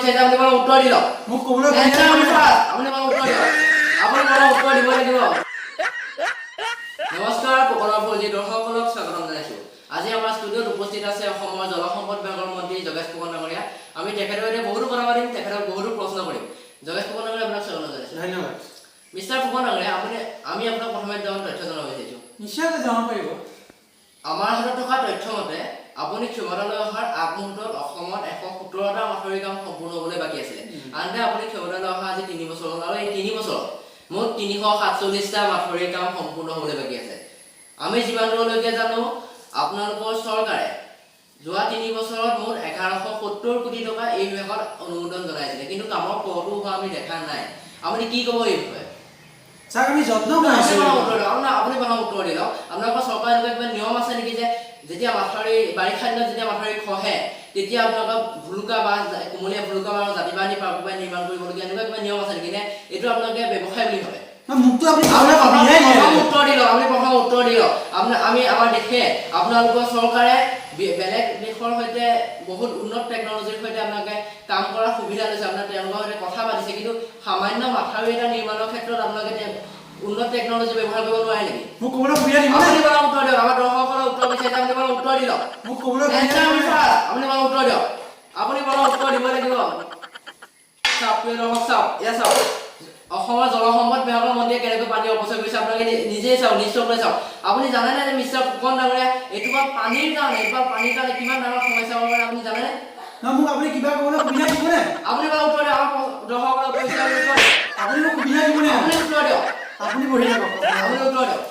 বিচাৰিছে, আপুনি বাৰু উত্তৰ দি লওক। মোক ক'বলৈ Answer me first. আপুনি বাৰু উত্তৰ দিয়ক, আপুনি বাৰু উত্তৰ দিব লাগিব। নমস্কাৰ, ফুকনৰ ফৌজী দৰ্শকসকলক স্বাগতম জনাইছো। আজি আমাৰ ষ্টুডিঅ'ত উপস্থিত আছে অসমৰ জলসম্পদ বিভাগৰ মন্ত্ৰী যোগেশ ফুকন ডাঙৰীয়া। আমি তেখেতৰ সৈতে বহুতো কথা পাতিম, তেখেতক বহুতো প্ৰশ্ন কৰিম। যোগেশ ফুকন ডাঙৰীয়া, আপোনাক স্বাগতম জনাইছো। ধন্যবাদ। মিষ্টাৰ ফুকন ডাঙৰীয়া, আমি আপোনাক প্ৰথমে দুটামান তথ্য জনাব বিচাৰিছো। নিশ্চয়কৈ যাব পাৰিব। আমাৰ হাতত থকা তথ্য মতে আপুনি ক্ষমতালৈ অহাৰ আগমুহূৰ্তত অসমত 117টা মাথাউৰি কাম সম্পূৰ্ণ হ'বলৈ বাকী আছিলে। আনহাতে আপুনি ক্ষমতালৈ অহা আজি 3 বছৰ হ'ল আৰু এই 3 বছৰত মুঠ 347টা মাথাউৰি কাম সম্পূৰ্ণ হ'বলৈ বাকী আছে। আমি যিমান দূৰলৈকে জানো, আপোনালোকৰ চৰকাৰে যোৱা 3 বছৰত মুঠ 1170 কোটি টকা এই বিভাগত অনুমোদন জনাইছিলে, কিন্তু কামৰ পৰটো হোৱা আমি দেখা নাই। আপুনি কি ক'ব এই বিষয়ে? চাওক, আমি যত্ন আপুনি কৰিছোঁ। প্ৰথম উত্তৰ দিয়ক। আপুনি প্ৰথম উত্তৰ দি লওক। আপোনালোকৰ চৰকাৰৰ এনেকুৱা কিবা নিয়ম আছে নেকি যে যেতিয়া মাথাউৰি, বাৰিষা দিনত যেতিয়া মাথাউৰি খহে, তেতিয়া আপোনালোকৰ ভুলুকা বাঁহ, কোমলীয়া ভুলুকা বাঁহ আৰু জাতি বাঁহ আনি পাৰ নিৰ্মাণ কৰিবলগীয়া এনেকুৱা কিবা নিয়ম আছে নেকি, নে এইটো আপোনালোকে ব্যৱসায় বুলি ভাবে? নহয়, মোকতো আপুনি আপুনি ক'বলৈ সুবিধাই দিয়া প্ৰথম নাই। উত্তৰ দি লওক। আপুনি প্ৰথম উত্তৰ দি লওক। আপোনাৰ আমি আমাৰ দেশে, আপোনালোকৰ চৰকাৰে বেলেগ দেশৰ সৈতে বহুত উন্নত টেকনলজিৰ সৈতে আপোনালোকে কাম কৰাৰ সুবিধা লৈছে, আপোনাৰ তেওঁলোকৰ সৈতে কথা পাতিছে, কিন্তু সামান্য মাথাউৰি এটা নিৰ্মাণৰ ক্ষেত্ৰত আপোনালোকে উন্নত টেকনলজি ব্যৱহাৰ কৰিব নোৱাৰে নেকি? মোক ক'বলৈ সুবিধা দিবনে? আপুনি বাৰু উত্তৰ দিয়ক। আমাৰ দৰ্শকসকলৰ উত্তৰ বিচাৰিছে, আপুনি বাৰু উত্তৰ দি লওক। মোক ক'বলৈ সুবিধা Answer me দিবনে? first. আপুনি বাৰু উত্তৰ দিয়ক। আপুনি বাৰু উত্তৰ দিব লাগিব। চাওক প্ৰিয় দৰ্শক, চাওক, এয়া চাওক, অসমৰ জলসম্পদ বিভাগৰ মন্ত্ৰীয়ে কেনেকৈ পানী অপচয় কৰিছে। আপোনালোকে নিজেই চাওক, নিজ চকুৰে চাওক। আপুনি জানেনে যে মিষ্টাৰ ফুকন ডাঙৰীয়া, এইটো পানীৰ কাৰণে, এইটো পানীৰ কাৰণে কিমান ডাঙৰ সমস্যা হ'ব পাৰে, আপুনি জানেনে? নহয়, মোক আপুনি কিবা ক'বলৈ সুবিধা দিবনে? আপুনি বাৰু উত্তৰ দিয়ক। আমাৰ দৰ্শকসকলৰ উত্তৰ বিচাৰিছে, আপুনি উত্তৰ দিয়ক। আপুনি মোক সুবিধা দিবনে? আপুনি উত্তৰ দিয়ক। আপুনি বহি থাকক। আপুনি উত্তৰ দিয়ক।